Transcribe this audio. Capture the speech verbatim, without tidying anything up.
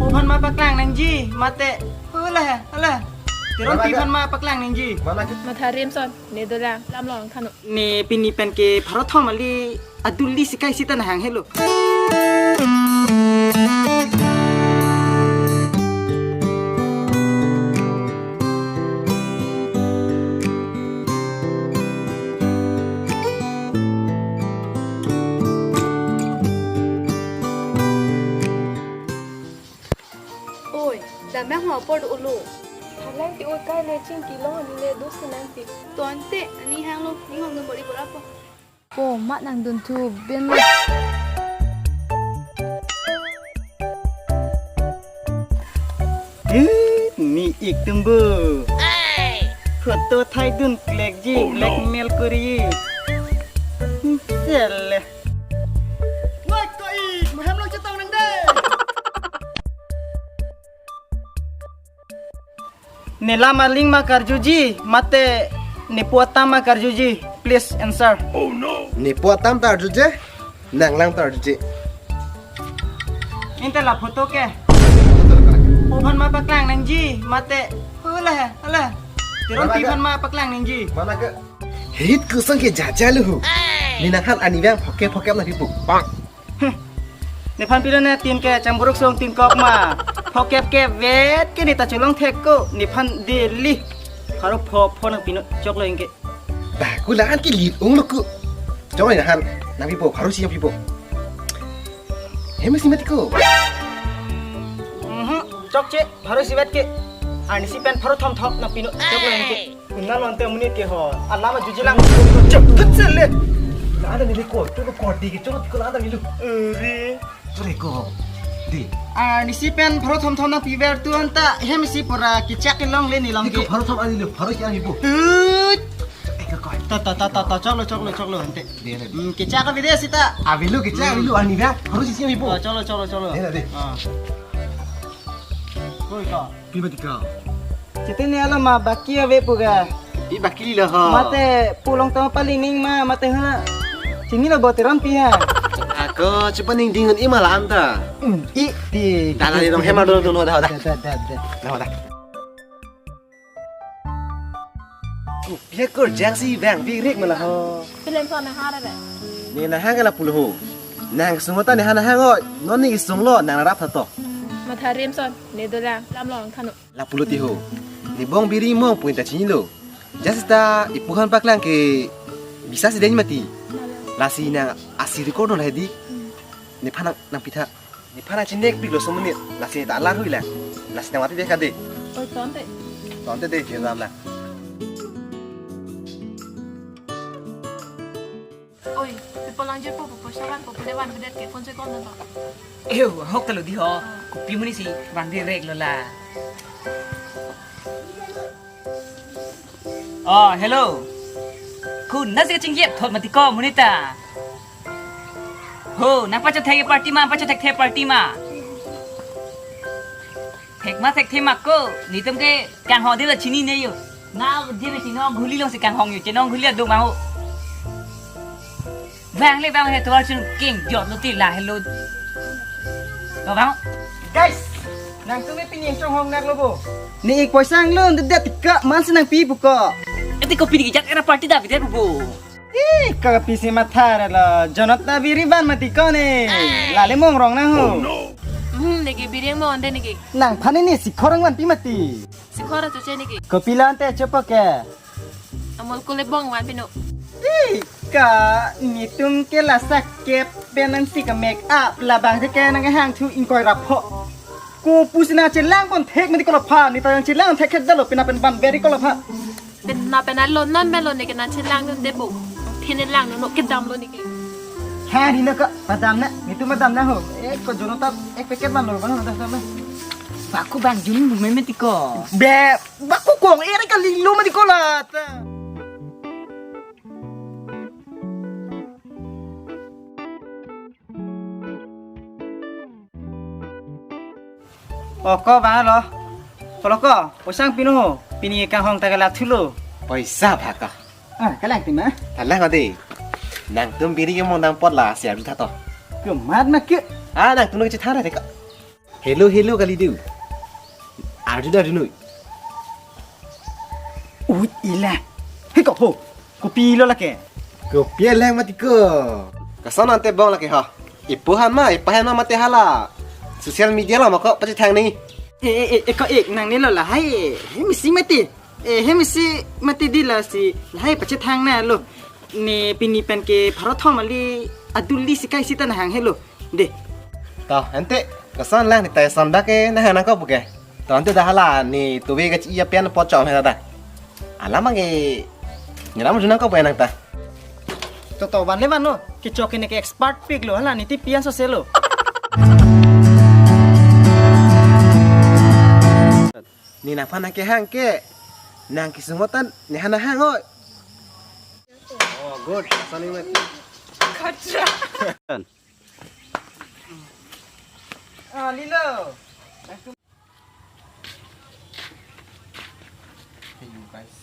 Phan ma paklang nangji, mate. Hala, hala. Teronpi Mana ke? Phan ma paklang nangji. Mana ke? Matha rim son, ne dolang, lam long thanu. Ne pini pen ke pharo thom ali aduli sikai sita nahang helo. Oi, damnang ho apor do ulo. Thalang ti oi kai le chingki long ani le dos nangpi. Tonte, ani hanglo, ni hong number i borapo. Po, mat nangdun thu, ben. Eh, ni ik tumbu. Photo thaidun klek ji, Oh, no. Blackmail kori. Hmm, sele. Woi, ko ik, mahem long chetong nang de. Ne lam aling ma karjuji, mate ne pu atam ma karjuji. Please answer. Oh no. Ne pu atam ta arjuje, nang lang ta arjuje. Inte la photo ke. Phan ma paklang nangji, mate. Hala, hala. Teronpi Mana ke? Phan ma paklang nangji. Mana ke? Hit kusang ke jaja lu hu. Ne nanghan ani vang phokep phokep nangpipo. Nephan pilo ne tin ke changburuk song tin kok ma. Phokep ke vet ke ne ta cholong thek ko. Nephan daily pharo pho pho nangpinon choklo ingke. Ba, ku lahan ke lit ung lo ku. Choklo nanghan nangpipo, pharo isi nangpipo. Hem isi mati ko. Mhm, chokche, pharo isi vet ke. Arnisi pen pharo thom thom nangpinon choklo ingke. Kunal wante amonit ke ho. Alam ajuji lang. Chok, kut sele. La ada ni ko, tu ko di ke, chok ko la ada ni lu. Ere. Chore ko. Di. Arnisi pen pharo thom thom nangpiver tu anta hem isi pura kechak kelong le ni long. Di ko ke. Pharo thom ani lu, pharo isi ani bu. Tut. Eh, ko ko. Ta ta ta ta ta, choklo choklo choklo ante. Di, di. Hmm, kechak ka bide sita. Avilu kechak avilu ani ba. Pharo isi ani bu. Oh, choklo choklo choklo. Di, di. Ah. Koi ka. Pi mati ka? Chete ne alam ma baki ave pu ga. I baki lo ho. Mate pulang tama pali ning ma mate ha. Chini lo bo teronpi ha. Ako chupa ning dingun i ma la anta. Hmm, i ti. Dana ni dong hema dong dong da da. Da, da, da, da. Da da. Ku pia kur jang si bang bi rik ma la ho. Pilen so na ha da. Ne nahang la pulo ho. Nang sungota ne ha nahang oi. Non ni sunglo nang rap tha to. Matha rim son, ne dolang, lam long thanu. La pulo ti ho. Ne bong biri mong pu ta chinilo. Just ta ipu aphan paklang ke bisa si den mati. Lasi nang asi record non hedi. Nephan nang, nangpi tha. Nephan nang chinek pik lo so monit. Lasi ta alar hui lang. Lasi nang mati deh kade. Oi, tonte. Tonte deh, jam lang. Oi, pipo lang je po, po, po, saban po, pule van bedet ke, phone se kom nang. Ew, ahok ta lo di ho. Kopi amonit si van direct lo la. Oh, hello. Ko nasi kaching yep thot mati ko amonit ta. Ho, nang pacho thek party ma, pacho thek thek party ma. Thek ma thekthe ma ko, netum ke kanghon dei lo chinine yo. Na dei lo chinong ghuli long si kanghon yo, chinong ghuli adung ma ho. Bang le bang he tuar chun king jot lo ti la hello. To bang. Guys, nangtum ke pini chonghong nak lo bo. Ne ik poisa ang lo, ndedet ka, man si nangpi pu ko. Eti ko pini jat era party da bidet bo. Ih, kopi si matha ra lo. Jonot ta biri van mati ko ne. Lale mong rong nang ho. Hmm, neke biri ang mo ande neke. Nangphan ne si khorang vanpi mati. Si khora chuche neke. Kopi la ante chopo ke. Amol kule bong vanpi no. Ih, ka netum ke la sak kep pen nang si ka make up labang ke nang hang thu ingkoi rap ho. Ko pusi nang chelang pon thek mati ko lo pha, ne ta nang chelang thek thek dalo pina pen van beri ko lo pha. Pen na pen alo non melo neke nang chelang dun debo. Thine lang no kedam lo neke. Ha, di na ka padam na, netum padam na ho. Eh, ko jonot ta ek packet man lo bang na ta na. Baku bang jun bu meme ti ko. Be, baku kong ere ka lilo mati ko la ta. Oh, ko bang lo. Ko lo ko, poisa ang pino ho. Pini kanghong ta ke la thulo. Poisa bha ka. Ah, kalang ti ma? Thalang ade. Nangtum biri ke mong nang pot la siap jutha to. Ke mat ma ke. Ah, nangtum ke chitha ra de ka. Hello, hello, kalidu. Arju da dunoi. Ui, ila. Hei, kok ho. Kopilo lake? Kopi lang mati ko. Koson ante bong lake ho. Ipo han ma, ipa han ma mati hala. Social media lo mako pachethang ni. Eh, eh, eh, eh, ko ek nang ne lo lahai. He misi mati. Eh, he misi mati di lasi lahai pachethang na lo. Ne pini pen ke pharo thom ali aduli sikai sita nahang helo. De. To, ante koson lang ne tai son dak ke nahang nangkok puke. To, ante dah hala ne tuwe kachi iya pian pochom he dah. Alam ke nyeram ju nangkok puke nang ta. To, to, van le van no. Kechok ne ke expert pik lo hala ne ti pian so selo. Ne nangphan nangkehang ke. Nang kisung motan ne han nahang oi. Oh, good. Sani met. Ah, Lilo. Hey, you guys.